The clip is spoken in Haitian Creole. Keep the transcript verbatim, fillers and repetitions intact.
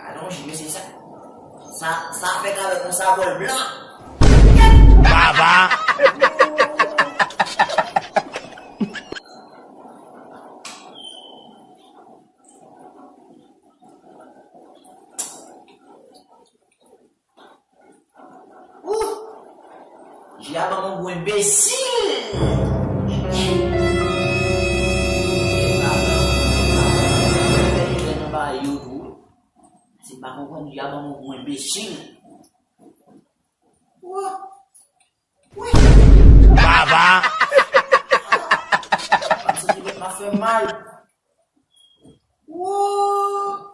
Alonji, mesye, sa, sa, sa fèt avèk yon savòl blan. Baba! Ou! Ji a ban m yon gwo enbesil! Se pa konprann, ji a ban m yon gwo enbesil! Ou! Wi! Baba! M santi bèt la fè mal! Ou!